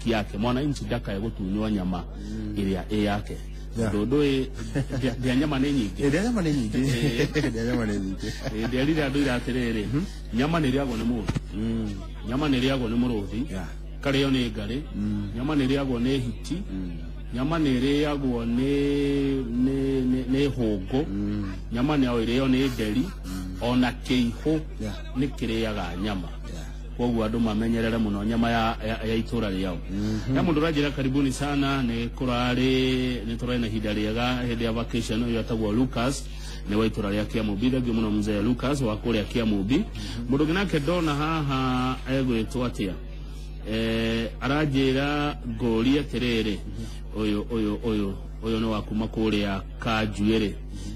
Yake mwananchi ndakae gũtunywo nyama ĩrĩa ĩ yake, tondũ ndũĩ ndĩa nyama nĩ nyingĩ. Ndĩa nyama nĩ nyingĩ, ndĩa nyama nĩ nyingĩ. Ndĩerire andũ ira atĩrĩrĩ, nyama nĩ ĩrĩagwo nĩ mũndũ, nyama nĩ ĩrĩagwo nĩ mũrũthi, karĩo nĩ ngarĩ, nyama nĩ ĩrĩagwo nĩ hiti, nyama nĩ ĩrĩagwo nĩ hũngũ, nyama no ĩrĩo nĩ nderi, ona kĩihũ nĩ kĩrĩaga nyama. Koguo andũ mamenyerere mũno nyama ya itũra rĩao. Ya mũndũ ũranjĩra karibuni sana, nĩ kũrarĩ nĩ tũrarĩ na ihinda rĩega hĩndĩ ya vacation. Ũyũ etagwo Lucas, nĩ wa itũra rĩa Kiamumbi. Thengiũ mũno mzee Lucas wa kũrĩa Kiamumbi. Mũndũ ũngĩ nake ndona haha egwĩtwo atĩa, aranjĩra ngũrie atĩrĩrĩ, ũyũ nĩ wa kuma kũrĩa Kanjuĩrĩ,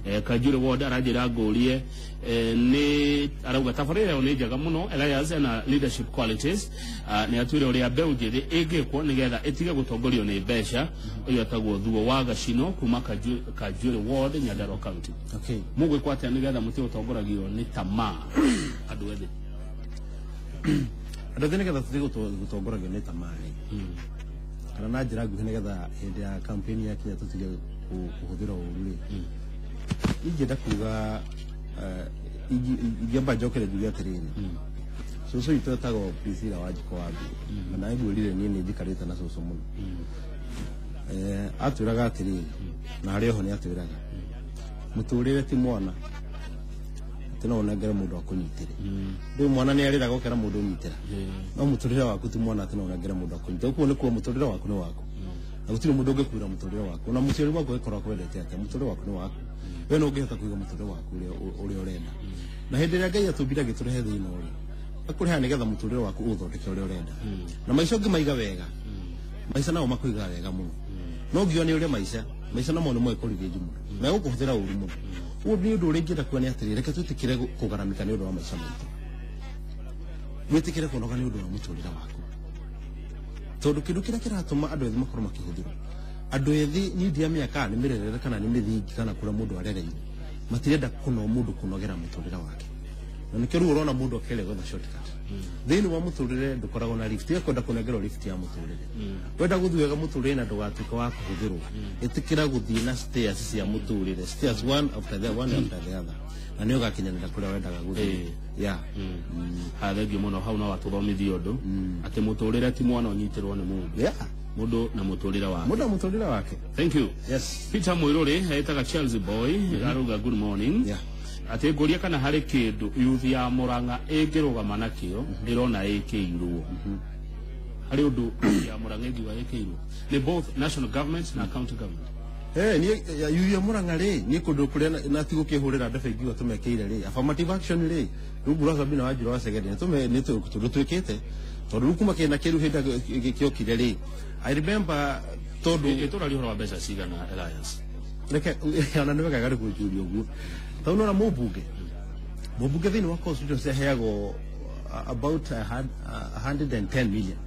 Kanjuĩrĩ ward. Aranjĩra ngũrie, nĩ arauga tabarĩra ĩyo nĩ njega mũno, Elias ena leadership qualities, nĩ atwĩre ũrĩa mbeũ njĩthĩ ĩngĩkwo nĩgetha ĩtige gũtongorio nĩ mbeca. Ũyũ etagwo Thuo wa Gacino kuma Kanjuĩrĩ ward, Nyandarua County. Mũgwĩkwo atĩa nĩgetha mũtige gũtongoragio nĩ tamaa, andũ ethĩ? Andũ ethĩ, nĩgetha tũtige gũtongoragio nĩ tamaa rĩ, kana na njĩra nguhĩ, nĩgetha hĩndĩ ya campaign yakinya tũtige kũhũthĩra ũru rĩ, ingĩenda kuga, ingĩamba njokere njuge atĩrĩrĩ, cũcũ witũ etagwo Priscilla Wanjikũ wa Nguo, na ngwĩrire niĩ nĩ njikarĩte na cũcũ mũno. Atwĩraga atĩrĩrĩ, na harĩ oho nĩ atwĩraga mũtũrĩre ti mwana atĩ no ũnengere mũndũ akũnyitĩre. Rĩu mwana nĩ arĩraga ũkera mũndũ ũnyitĩra, no mũtũrĩre waku ti mwana atĩ no ũnengere mũndũ akũnyitĩre. Ũguo nĩ kuo mũtũrĩre waku nĩ waku, na gũtirĩ mũndũ ũngĩkuĩra mũtũrĩre waku. Na mũciari waku angĩkorwo akwendete atĩa, mũtũrĩre waku nĩ waku, we no ũngĩhota kũiga mũtũrĩre waku ũrĩa ũrenda. Na hĩndĩ ĩrĩa Ngai atũmbire agĩtũrehe thĩ ĩno rĩ, akũrehaga nĩgetha mũtũrĩre waku ũthondeke ũrĩa ũrenda. Na maica ũngĩmaiga wega, maica nao makũiga wega mũno. No ngiuga nĩ ũrĩa maica namo nĩ moĩ kũrigĩnju mũno, megũkũhũthĩra ũru mũno. Ũguo nĩ ũndũ ũrĩa ingĩenda kuga nĩ atĩrĩrĩ, reke twĩtĩkĩre kũgaramĩka nĩ ũndũ wa maica maitũ, wĩtĩkĩre kũnoga nĩ ũndũ wa mũtũrĩre waku, tondũ kĩndũ kĩrĩa kĩratũma andũ ethĩ makorwo makĩhũthĩrwo, andũ ethĩ niĩ ndiamenya kana nĩ mĩrerere kana nĩ mĩthingi kana kũrĩa mũndũ arereirwo, matirenda kũno mũndũ kũnogera mũtũrĩre wake, na nĩkĩo rĩu ũrona mũndũ akĩgeria gwetha shortcut thĩinĩ wa mũtũrĩre. Ndũkoragwo na lift. Tiga kwenda kũnengerwo lift ya mũtũrĩre. Wenda gũthiĩ wega mũtũrĩre na ndũgatuĩke wa kũhũthĩrwo, ĩtĩkĩra gũthiĩ na stairs cia mũtũrĩre, stairs one after the one after the other, na nĩ ũgakinyanĩra kũrĩa wendaga gũthiĩ. Yeah. Ha, thengiũ mũno. Hau no watũthomithia ũndũ atĩ mũtũrĩre ti mwana ũnyitĩrwo nĩ mũndũ, mũndũ na mũtũrĩre wake. Mũndũ na mũtũrĩre wake. Thank you. Yes. Peter Mwiruri etaga Chelsea Boy, arauga good morning, atĩ ngũria kana harĩ kĩndũ youth ya Murang'a ĩngĩrũgama nakĩo ĩrona ĩkĩirwo. Harĩ ũndũ youth ya Murang'a ĩngiuga ĩkĩirwo nĩ both national government na county government? Niĩ yuya Murang'a rĩ, niĩ kũndũ kũrĩa na ti gũkĩhũrĩra ndebe ingiuga tũmekĩire rĩ, affirmative action rĩ, rungu rwa Sabina Wanjiru wa Chegede nĩ tũme nĩ tondũ twĩkĩte, tondũ rĩu kuma kĩna kĩru hĩndĩ gĩokire rĩ, I remember tondũ Ĩtũraria ũhoro wa mbeca cigana, Elias? Reke ona nĩ wega gari kũnjũria ũguo, tondũ nona mũmbunge thĩinĩ wa constituency aheagwo about 110 million,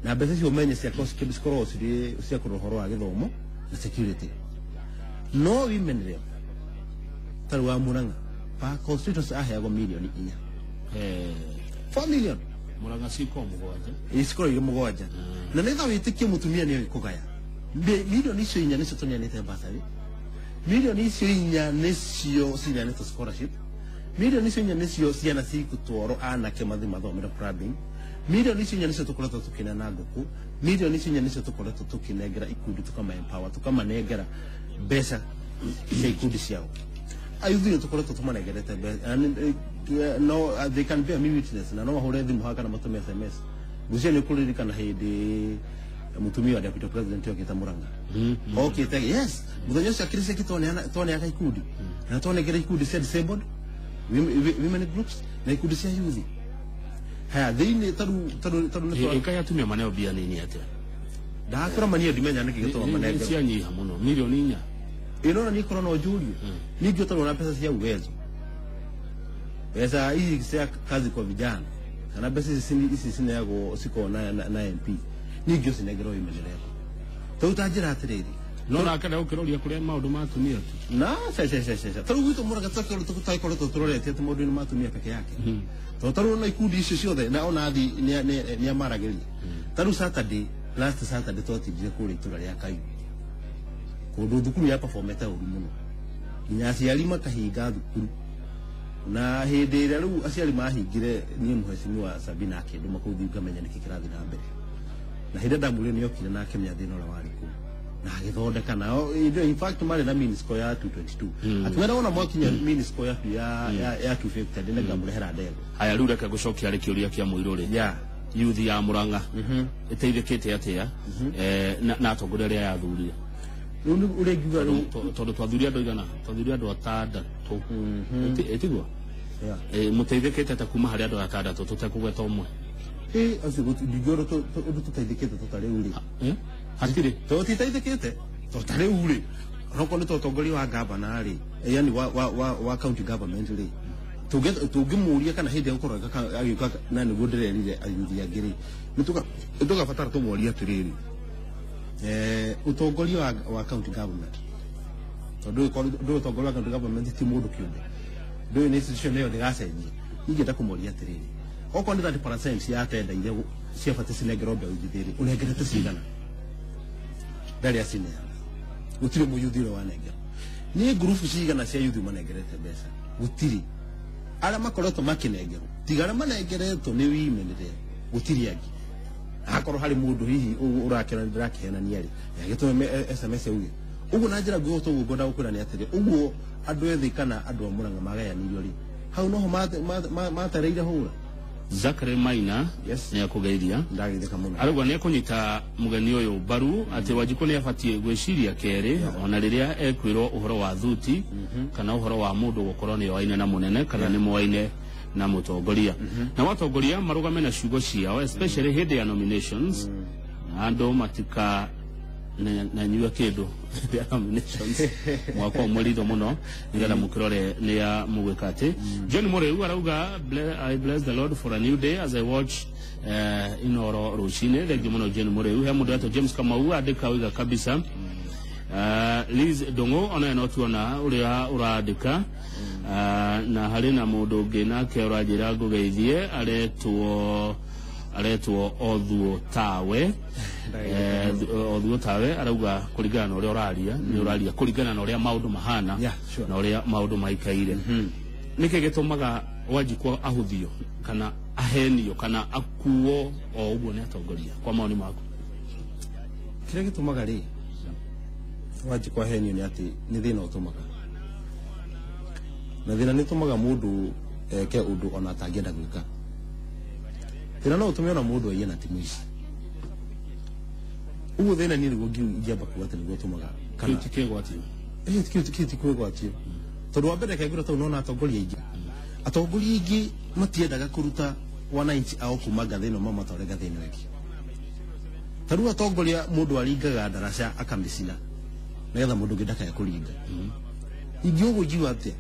na mbeca icio menye cia constituency cikoragwo cirĩ cia kũrora ũhoro wa gĩthomo na security. No women rep tarĩ wa Murang'a pa constituency aheagwo mirioni 4. 4 million. Murang'a ciko 7. Cikoragwo irĩ 7, na nĩgetha wĩtĩkie mũtumia nĩoĩ kũgaya, mirioni icio 4 nĩcio tũneanĩte bursary, mirioni icio 4 nĩcio cineanĩtwo scholarship, mirioni icio 4 nĩcio ciana cigũtwarwo anake mathi mathomere plumbing, mirioni icio 4 nĩcio tũkoretwo tũkĩneana ngũkũ, mirioni icio 4 nĩcio tũkoretwo tũkĩnengera ikundi, tũkama empower, tũkamanengera mbeca cia ikundi ciao. Ayuthi nĩ tũkoretwo tũmanengerete mbeca and, no, they can bear me witness, na no mahũre thimũ haha kana matũme SMS. Ngwĩciria nĩ ũkũririkana hĩndĩ mũtumia wa deputy president okĩte Murang'a, okĩte, yes, mũthenya ũcio akĩrĩcie twaneaga ikundi na twanengera ikundi cia disabled women groups na ikundi cia youth haya thĩinĩ taru nĩ Ĩka atumia maneo mbia nini atĩa? Ndakũra mania ndimenya nĩkĩ gĩtũma Nĩ manengera. Cianyiha mũno, mirioni 4. Ĩno na niĩ korwo no njũrie, ningĩ ũtarĩ na mbeca cia Uwezo, mbeca ici cia kazi kwa vijana, kana mbeca ici cineagwo cikoragwo na MP, ningĩ ũcinengerwo women rep. Tondũ ta njĩra atĩrĩrĩ, No nake ndagũkĩroria kũrĩa maũndũ ma atumia tu. Na ce tarĩu gwitũ Mũrang'a tũtakoretwo tũrorete atĩ maũndũ-inĩ ma atumia peke yake, tondũ tarĩu ona ikundi icio ciothe na ona athi nĩ amaragĩria. Tarĩu Saturday, last Saturday, twatindire kũrĩa itũra rĩa Kaiũ, kũndũ thukuru ya performete ũru mũno nginya aciari makahinga thukuru. Na hĩndĩ ĩrĩa rĩu aciari mahingire, niĩ mũhecimiwa Sabina akĩndũma kũu thiĩ ngamenya nĩkĩ kĩrathiĩ na mbere. Na hĩndĩ ndamwĩrire, nĩ okire na akĩmenya thĩna ũrĩa warĩ kũu na agĩthondeka nao. In fact, marĩ na mean score ya 222. Akiwera wona mwakinya mean score yaku ya 250, ndĩ ngamũrehera ndegwa. Haya, rĩu reke gũcokia harĩ kĩũria kĩa mũirũrĩ. Youth ya Murang'a ĩteithĩkĩte atĩa na atongoria arĩa yathurire? Rĩu nĩ ũrĩa ingiuga rĩu. Tondũ twathuria andũ igana, twathuria andũ atandatũ. Ĩtiguo? Yeah. Mũteithĩkĩte atĩa kuma harĩ andũ atandatũ tũtekũgweta ũmwe? Ĩ acio ndingĩona ũndũ tũteithĩkĩte tũta rĩu rĩ. Eh? Hatirĩ. Tondũ titeithĩkĩte, tondũ ta rĩu rĩ, onokorwo nĩ ta ũtongoria wa gavana rĩ, yani wa county government rĩ, tũngĩmũria kana hĩndĩ ĩrĩa gũkorwo agĩũka, na nĩguo ndĩrerire ayuthi angĩ rĩ, nĩ tũgabatara tũmorie atĩrĩrĩ, ũtongoria wa county government, tondũ ndũĩ ũtongoria wa county government ti mũndũ kĩũmbe, ndũĩ nĩ institution ĩyo ndĩgacenjia. Ingĩenda kũmoria atĩrĩrĩ, okorwo nĩ 30% ya tenda iria ciabatiĩ cinengerwo mbeũ njĩthĩ rĩ, ũnengerete cigana? Ndarĩ acineana. Gũtirĩ mũyuthi ũrĩa wanengera. Nĩ ngurubu cigana cia yuthi manengerete mbeca? Gũtirĩ. Arĩa makoretwo makĩnengerwo, tiga arĩa manengeretwo nĩ women rĩ, gũtirĩ angĩ. Akorwo harĩ mũndũ hihi ũrakĩona ndĩrakĩhenania rĩ, agĩtũme SMS auge ũguo. Na njĩra nguhĩ ũguo ngwenda gũkwĩra nĩ atĩrĩ, ũguo andũ ethĩ kana andũ a Mũrang'a magayanĩirio rĩ, hau noho matereire hũra. Zachary Maina Yes. nĩ akũgeithia. Ndageithĩka mũno. Arauga nĩ ekũnyita mũgeni ũyũ mbaru atĩ Wanjikũ nĩ abatiĩ gwĩciria kerĩ ona rĩrĩa ekwĩrwo ũhoro wa thuti kana ũhoro wa mũndũ gũkorwo nĩ oaine na mũnene kana nĩ moaine na mũtongoria, na watongoria marũgame na ciugo ciao, especially hĩndĩ ya nominations, na andũ matika na nyue kĩndũ hĩndĩ ya nominations mwaka ũyũ mũritũ mũno, nĩgetha mũkĩrore nĩ ya mũgwĩka atĩ. John Mũrĩu arauga, "I bless the Lord for a new day as I watch Inoro rũcinĩ." Thengiũ mũno, John Mũrĩu. He mũndũ wetwo James Kamau andĩka oiga kabisa. Liz Ndung'u onaye no tuona ũrĩa ũrandĩka. Na harĩ na mũndũ ũngĩ nake ũranjĩra ngũgeithie, aretwo Othuo Tawe. Othuo Tawe arauga kũringana na ũrĩa ũraria, nĩ ũraria kũringana na ũrĩa maũndũ mahana na ũrĩa maũndũ maikaire. Nĩkĩ gĩtũmaga Wanjikũ ahũthio kana ahenio kana akuo o ũguo nĩ atongoria, kwa maoni maku? Kĩrĩa gĩtũmaga rĩ Wanjikũ ahenio nĩ atĩ nĩ thĩna ũtũmaga, na thĩna nĩ ũtũmaga mũndũ eke ũndũ ona atangĩenda gwĩka. Thĩna no ũtũme ona mũndũ aiye na ti mũici. Ũguo thĩna niĩ nĩguo ingĩamba kuga atĩ nĩguo ũtũmaga kana Kĩu ti kĩgwatio? Ĩĩ, kĩu ti kwĩgwatio, tondũ wa mbere kengũra tau nona atongoria aingĩ, atongoria aingĩ matiendaga kũruta wananchi ao kuma ngathĩ ĩno mamatware ngathĩ ĩno ĩngĩ. Ta rĩu atongoria, mũndũ aringaga ndaraca akamĩcina nĩgetha mũndũ ũngĩ ndakae kũringa. Ingĩ ũguo ingiuga atĩa?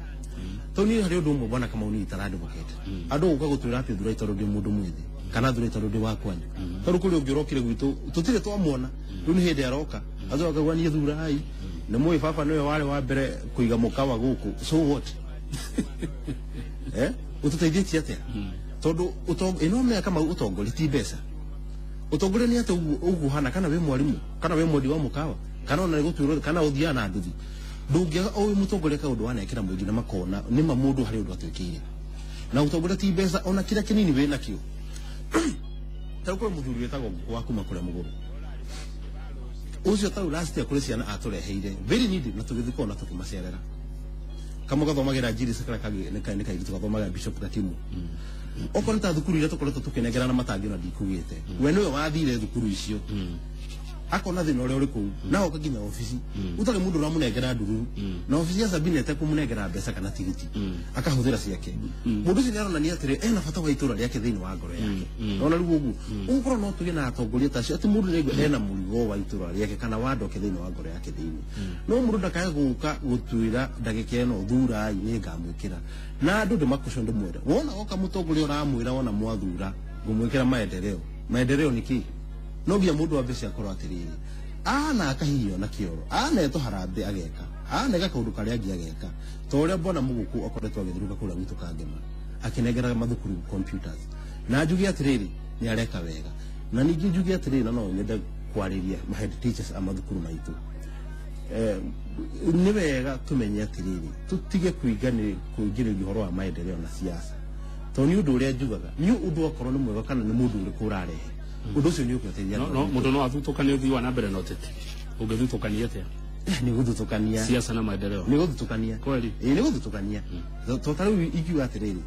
Tondũ niĩ harĩ ũndũ ũmwe, bwana Kamau, niĩ itarandĩmũkĩte andũ gũka gũtwĩra atĩ thurai tondũ ndĩ mũndũ mwĩthĩ kana thurai tondũ ndĩ wa kwanyu. Tondũ kũrĩ ũngĩ ũrokire gwitũ tũtirĩ twamwona, rĩu nĩ hĩndĩ aroka acoka akauga, "Niĩ thurai, nĩ mũĩ baba nĩwe warĩ wa mbere kũiga mũkawa gũkũ." So what? Ũtũteithĩtie atĩa? Tondũ ĩno mĩaka mau, ũtongoria ti mbeca. Ũtongoria nĩ atĩ ũguo ũguo hana, kana wĩ mwarimũ, kana wĩ mwendi wa mũkawa, kana ona nĩ gũtuĩrwo, kana ũthiaga na nduthi, ndũngĩaga o wĩ mũtongoria kaũndũ wanekĩra mũingĩ na makona nĩma mũndũ harĩ ũndũ atwĩkĩire. Na ũtongoria ti mbeca, ona kĩrĩa kĩnini wĩ nakĩo. Ta rĩu kũrĩ mũthuri wĩtagwo Ngũkũ wa kuma kũrĩa mũgũrũ ũcio, tarĩu last year kũrĩ ciana atũreheire very needy, na tũgĩthiĩ kũu na tũkĩmacerera. Kamwe gathomagĩra njiri karĩa kangĩ nĩ kairĩtu gathomagĩra Bishop Gatimu. Okorwo nĩ ta thukuru iria tũkoretwo tũkĩnengerana matangi, na ndikugĩte we nĩwe wathire thukuru icio, akona thĩna ũrĩa ũrĩ kũu, na oka nginya obici ũtarĩ mũndũ ũramũnengera ndururu, na obici ya Sabina ĩtekũmũnengera mbeca kana tigiti, akahũthĩra ciake. Mũndũ ũcio nĩaronania atĩrĩ, ena bata wa itũra rĩake thĩinĩ wa ngoro yake. Ona rĩu ũguo ũgũkorwo no tũgĩe na atongoria ta acio, atĩ mũndũ nĩaigua ena mũrigo wa itũra rĩake kana wa andũ ake thĩinĩ wa ngoro yake thĩinĩ. No mũndũ ndakae gũka gũtuĩra ndagĩka ĩno, "Thurai, nĩ ngamwĩkĩra," na andũ ndĩmakũcio ndĩmwĩre wona oka mũtongoria ũramwĩra, "Wona mwathura ngũmwĩkĩra maendeleo." Maendeleo nĩ kĩ? No nginya mũndũ wa mbeca akorwo atĩrĩrĩ, Ana akahihio na kĩoro anetwo harambĩ ageka anega kaũndũ karĩa angĩ ageka ta ũrĩa mbona Mũgũkũ akoretwo agĩthiũrũrũka kũrĩa gwitũ Kangema akĩnengeraga mathukuru computers na njuge atĩrĩrĩ nĩ areka wega na ningĩ njuge atĩrĩrĩ na no nyende kwarĩria ma head teachers a mathukuru maitũ nĩ wega tumenye atĩrĩrĩ tũtige kũingĩrĩria ũhoro wa maendeleo na siasa tondũ nĩ ũndũ ũrĩa njugaga nĩ ũndũ okorwo nĩ mwega kana nĩ mũndũ ũrĩkũ ũrarehe ũndũ ũcio nĩ ũkũteithia no mũndũ no athutũkanie ũthii wa na mbere na ũteti ũngĩthutũkania atĩa nĩ gũthutũkania siasa na maendeleo nĩ gũthutũkania kweli nĩ gũthutũkania to ta rĩu ingiuga atĩrĩrĩ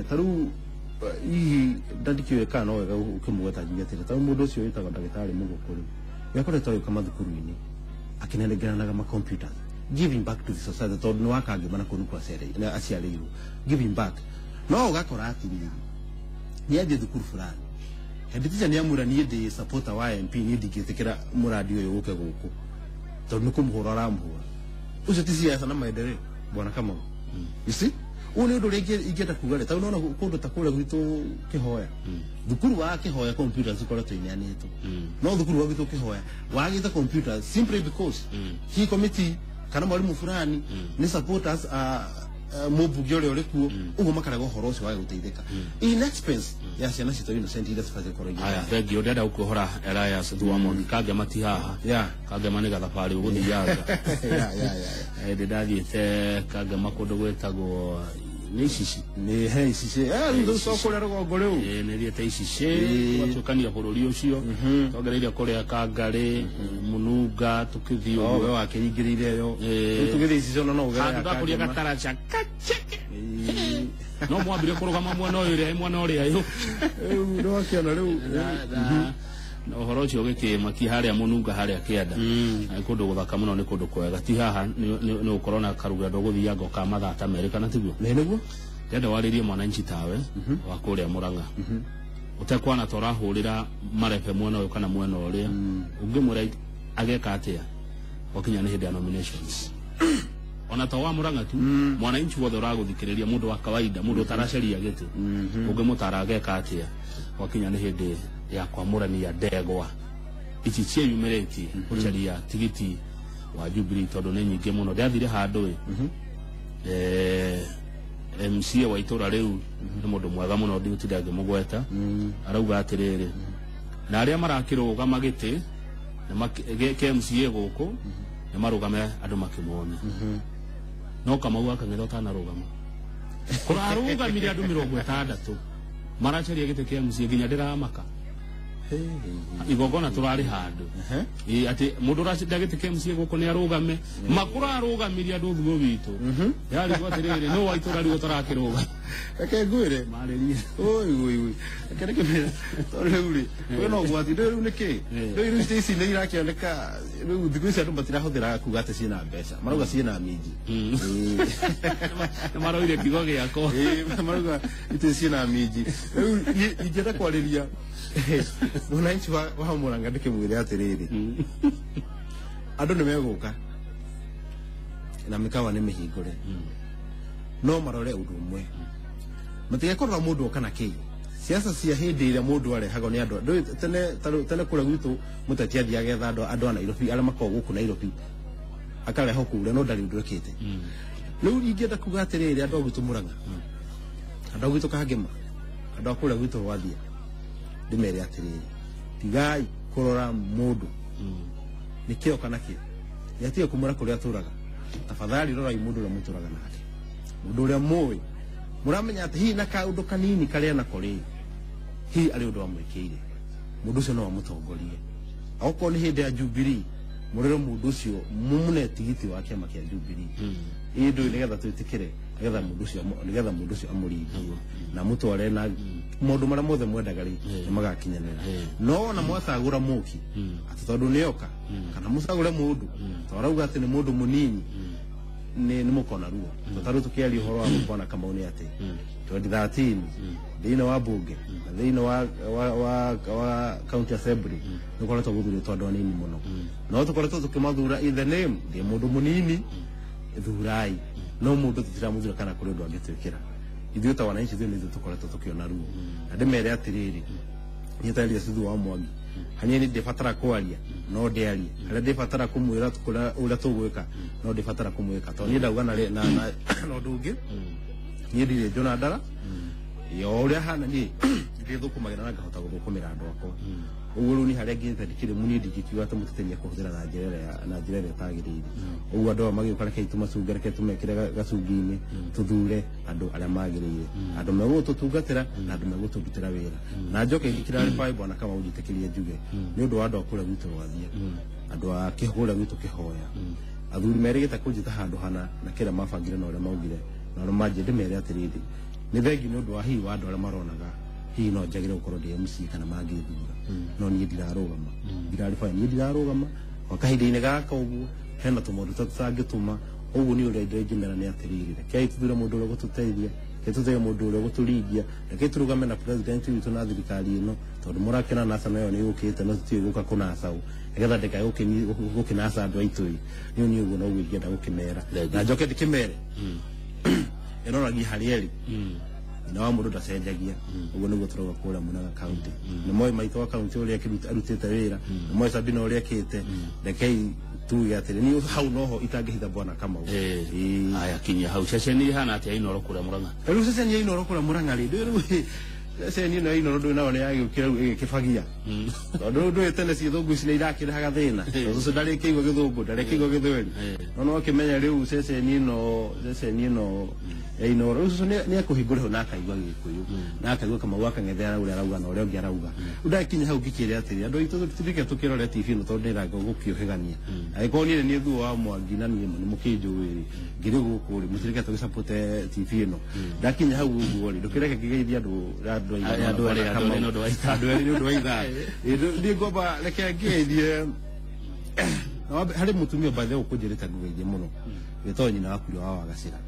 ta rĩu hihi ndandikĩũĩ kana no wega ũkĩmũgweta njuge atĩrĩ ta rĩu mũndũ ũcio wĩtagwo ndagĩtarĩ Mũgũkũ rĩ we akoretwo agĩũka mathukuru-inĩ akĩnengeranaga ma computers giving back to the society tondũ nĩ wa Kangema na kũu nĩkuo aciarĩirwo giving back no ũgakora atĩrĩrĩ nĩ athiĩ thukuru fulani head teacher nĩ amwĩra niĩ ndĩ supporter wa MP niĩ ndingĩtĩkĩra mũrandi ũyũ ũke gũkũ tondũ nĩ kũmũhũra aramũhũra ũcio ti siasa na maendeleo bwana Kamau you see ũyũ nĩ ũndũ ũrĩa ingĩenda kuga rĩ tondũ nona kũndũ ta kũrĩa gwitũ Kĩhoya thukuru wa Kĩhoya computers ikoretwo ineanĩtwo no thukuru wa gwitũ Kĩhoya wagĩte computers simply because hi committee kana mwalimu fulani nĩ supporters mũmbunge ũrĩa ũrĩ kuo ũguo makarega ũhoro ũcio wage gũteithĩka in expense ya ciana citũ innocent iria cibatiĩ gũkorwo igĩthoma. Aya thank you ndĩrenda gũkuohora Elias Thuamoni Kangema ti haha Kangema nĩ gathabarĩ ũgũthianga ndĩ ndathiĩte Kangema kũndũ gwĩtagwo nĩ Icici nĩ he Icici rĩu to kũrĩa rũgongo rĩu nĩ thiĩte Icici tũgatuĩkania bũrũri ũcio twongereire kũrĩa Kangarĩ Mũnunga tũkĩthiĩ ũguo we wakĩringĩrĩire ĩyo rĩu tũgĩthiĩ Icici ona no ũgere handũ ndakũria gataraca kacheke no mwambire kũrũgama mwena ũyũ ũrĩa mwena ũrĩa yũ rĩu nĩ wakĩona rĩu na ũhoro ũcio ũgĩkĩmakia harĩa Mũnunga harĩa kĩanda nĩ kũndũ gũthaka mũno nĩ kũndũ kwega ti haha nĩ ũkorwo na karugendo ũgũthianga ka mathaa ta merĩ kana tiguo nĩ nĩguo ndĩrenda warĩrie mwananchi tawe wa kũrĩa Mũrang'a ũtekwana ta ũrahũrĩra marebe mwena ũyũ kana mwena ũrĩa ũngĩmwĩra ageka atĩa wakinya nĩ hĩndĩ ya nominations ona ta wa Mũrang'a tu mwananchi wothe ũragũthikĩrĩria mũndũ wa kawaida mũndũ ũtaracaria gĩtĩ ũngĩmũtara ageka atĩa wakinya nĩ hĩndĩ ya kwamũrania ndegwa ici ciĩyumĩrĩtie gũcaria tigiti wa Jubilee tondũ nĩ nyingĩ mũno ndĩrathire handũ ĩ MCA wa itũra rĩu nĩ mũndũ mwega mũno ndigũtinda ngĩmũgweta arauga atĩrĩrĩ na arĩa marakĩrũgama gĩtĩ kĩa MCA gũkũ nĩ marũgame andũ makĩmone no Kamau akang'etha ũtanarũgama kũrarũgamire andũ 60 maracaria gĩtĩ kĩa MCA nginya ndĩramaka igongona turari handu ati mundu uracinda giti kia MCA guku ni arugame makurarugamirie andu thuo witu yarigwo atiriri no waitura riu tarakiruga reke ngwire maririe oi oi oi reke ndikimira tondu riu ri kwina ugwati riu niki riu ici ici ni irakioneka riu thiku ici andu matirahuthira kuga ati ciina mbeca marauga ciina minji ni maroire kiugo giakwa marauga iti ciina minji riu ingĩenda kwarĩria mwananchi wa Murang'a ndikimwire atiriri andu ni meguka na mikawa ni mihingure no marore undu umwe matigekorora mundu oka na kii siasa cia hindi iria mundu arehagwo ni andu tene tene kuria gwitu muteti athiaga etha andu a Nairobi aria makoragwo guku Nairobi akarehwo kure no ndari undu ekite riu ingĩenda kuga atiriri andu a gwitu Murang'a andu a gwitu Kangema andu a kuria gwitu Rwathia ndimere atiriri tigai kurora mundu ni kio kana kio yatige kumura kuria aturaga tafadhali rorai mundu uria muturaga nake mundu uria mui muramenya ati hihi na kaundu kanini karia nako ri hihi ari undu amwikiire mundu ucio no amutongorie okorwo ni hindi ya Jubilee murero mundu ucio mumune tigiti wa kiama kia Jubilee ii ndu nigetha twitikire nigetha mundu ucio nigetha mundu ucio amuringie na mutware na maundu maria mothe mwendaga ri ni magakinyanira no na mwacagura muki ati tondu nioka kana mucagure mundu to arauga ati ni mundu munini ni mukona ruo tutaru tukiaria uhoro wa gukona Kamau ni ati 2013 thiini wa bunge na thiini wa county assembly ni koretwo guthuritwo andu anini muno no tukoretwo tukimathura in the name ndi mundu munini thurai no mundu tutiramuthura kana kuri undu angitwikira ithuĩ ta wananchi ithuĩ nithuĩ tukoretwo tukiona ruo na ndimere atiriri niĩ ta Elias Thuthu wa Mwangi haniĩ nĩ ndĩbatara kwaria No ndĩarie harĩa ndĩbatara kũmwĩra ũrĩa tũgwĩka, no ndĩbatara kũmwĩka tondũ niĩ ndauga na na ũndũ ũngĩ. Niĩ ndirĩ njũna ndara yo ũrĩa hana, niĩ ndĩthũkũmagĩra na ngahota gũthũkũmĩra andũ akwa. Ũguo rĩu niĩ harĩa nginyĩte ndikĩrĩ mũniĩ, ndingĩkiuga atĩ mũteti nĩekũhũthĩra na njĩra ĩrĩa ĩtagĩrĩire. Ũguo andũ aya magĩũka, rekei tũmacunge, rekei tũmekĩre gacungi-inĩ, tũthure andũ arĩa magĩrĩire, andũ megũtũtungatĩra na andũ megũtũrutĩra wĩra. Na njoke ngĩkĩra bwana Kamau, njĩtĩkĩrie njuge nĩ ũndũ wa andũ a kũrĩa gwitũ Rwathia, andũ a kũrĩa gwitũ Kĩhoya, athuri merĩgĩte kũnjĩta handũ hana na kĩrĩa mabangire na ũrĩa maugire na ũrĩa manjie ndĩmere atĩrĩrĩ, nĩ thengiũ nĩ ũndũ wa hihi wa andũ arĩa maronaga hihi no njagĩre gũkorwo ndĩ MC kana mangĩthura, no niĩ ndirarũgama, ndirarĩ niĩ ndirarũgama kwa kahinda-inĩ gaka. Ũguo hena tũmaũndũ tũtangĩtũma ũguo. Nĩ ũrĩa ingĩmera nĩ atĩrĩrĩ, rekei tũthure mũndũ ũrĩa ũgũtũteithia, rekei tũthure mũndũ ũrĩa ũgũtũringia, rekei tũrũgame na president witũ na thirikari ĩno, tondũ mũrakĩona NASA nayo nĩ yũkĩte, no tũtiũĩ gũka kũnasa ũ nĩgetha ndĩkae gũkĩnasa andũ aitũ. Ĩ nĩ ũguo noguo ingĩenda gũkĩmera, na njoke ndĩkĩmere ĩroragia harĩa ĩrĩ nyina wa mũndũ ndacenjagia. Ũguo nĩguo tũrauga kũrĩa Mũrang'a County. Nĩ moĩ maitũ wa county ũrĩa arutĩte wĩra, nĩ moĩ Sabina ũrĩa ekĩte. Rekei tuge atĩrĩ, niĩ hau noho itangĩhitha bwana Kamau. Aya, kinyia hau. Ceceni ihana atĩa Inoro kũrĩa Mũrang'a? Rĩu ceceni ya Inoro kũrĩa Mũrang'a rĩ, rĩu ceceni ĩno ya Inoro ndũĩ nayo nĩ yagĩũkĩra rĩu ĩgĩkĩbagia, tondũ rĩu ndũĩ tene ciĩthũngũ ici nĩ irakĩrehaga thĩna, tondũ ũcio ndarĩkĩigua gĩthũngũ, ndarĩkĩigua gĩthweri, no no akĩmenya rĩu ceceni ĩno ya Inoro rĩu ũcio nĩ ekũhingũra hau na akaigua gĩkũyũ na akaigua Kamau akang'ethera ũrĩa arauga na ũrĩa ũngĩ arauga. Rĩu ndakinya hau ngĩkĩre atĩrĩ, andũ aitũ tũtirĩke tũkĩrore TV ĩno tondũ nĩranga gũkĩũhĩgania. Angĩkorwo niĩ nĩ niĩ thuo wa Mwangi na niĩ nĩ mũkĩnjũĩ rĩ, ngĩrĩ gũkũ rĩ, mũtirĩke tũgĩcapote TV ĩno. Ndakinya hau ũguo rĩ, ndũkĩreke ngĩgeithie andũ andũ erĩ nĩ ũndũ wa ithaa. Andũ erĩ nĩ ũndũ wa ithaa. Niĩ ngomba reke ngĩgeithie harĩ mũtumia by the way ũkũnjĩrĩte ngũgeithie mũno, wĩtagwo nyina waku wa Wagacĩra.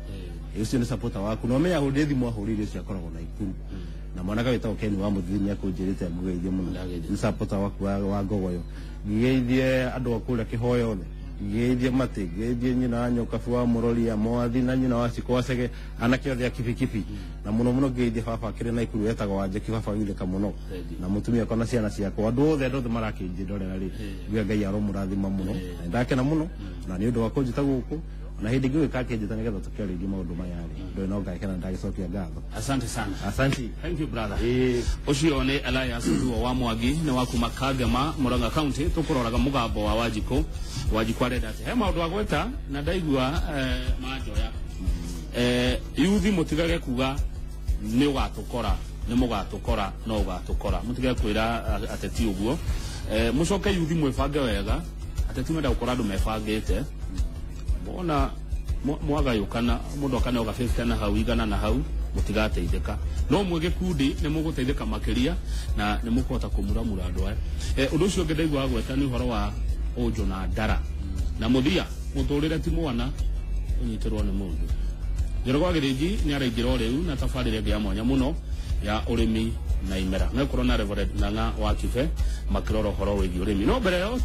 Ũcio nĩ supporter waku, na ũmenya hũrĩ thimũ ahũrĩire ũcio akoragwo na Ikuru, na mwanake wĩtagwo Ken wa Mũthithi nĩ akũnjĩrĩte ngũgeithie mũno, nĩ supporter waku wa Ngogoyo. Ngĩgeithie andũ a kũrĩa Kĩhoya othe, ngĩgeithie Matĩ, ngĩgeithie nyina wa Nyokabu wa Mũroria Mwathi na nyina wa Ciko Wacege, anake othe a Kibikibi, na mũno mũno ngĩgeithie baba akĩrĩ na Ikuru etagwo Wanjeki, baba githĩka mũno, na mũtumia wakwa na ciana ciakwa, andũ othe marakĩnjĩndorera rĩ, nguga Ngai aromũrathima mũno. Na ndakena mũno na nĩ ũndũ wa kũnjĩta gũkũ, na hĩndĩ ĩngĩ ũgĩka akĩnjĩta nĩgetha tũkĩarĩrie maũndũ maya rĩ, ndũĩ no ngakena ndagĩcokia ngatho. Asante sana. Asante. Thank you, brother. Ũcio nĩ Elias Thuo wa Mwangi, nĩ wa kuma Kangema, Murang'a County. Tũkũroraga mũgambo wa Wanjikũ. Wanjikũ arenda atĩ he maũndũ agweta na ndaigua manjoya. Yuthi mũtigage kuga nĩ ũgatũkora, nĩ mũgatũkora, no ũgatũkora, mũtigage kwĩra ateti ũguo. Mũcoke yuthi mwĩbange wega. Ateti menda gũkora andũ mebangĩte, wona mwagayũkana, mũndũ akaneo 50 na hau igana na hau, mũtigateithĩka. No mwĩ gĩkundi nĩ mũgũteithĩka makĩria na nĩ mũkũhota kũmuramura andũ aya. Ũndũ ũcio ũngĩ ndaigua agweta nĩ ũhoro wa ũnjũ na ndara na mũthia, mũtũrĩre ti mwana ũnyitĩrwo nĩ mũndũ. Njoroge wa Gĩthĩnji nĩ araingĩra o rĩu na tabarĩra ĩngĩ ya mwanya mũno ya ũrĩmi na imera. Mekorwo na Reverend Ng'ang'a wa Kibe makĩrora ũhoro wĩgiĩ ũrĩmi, no mbere ĩyo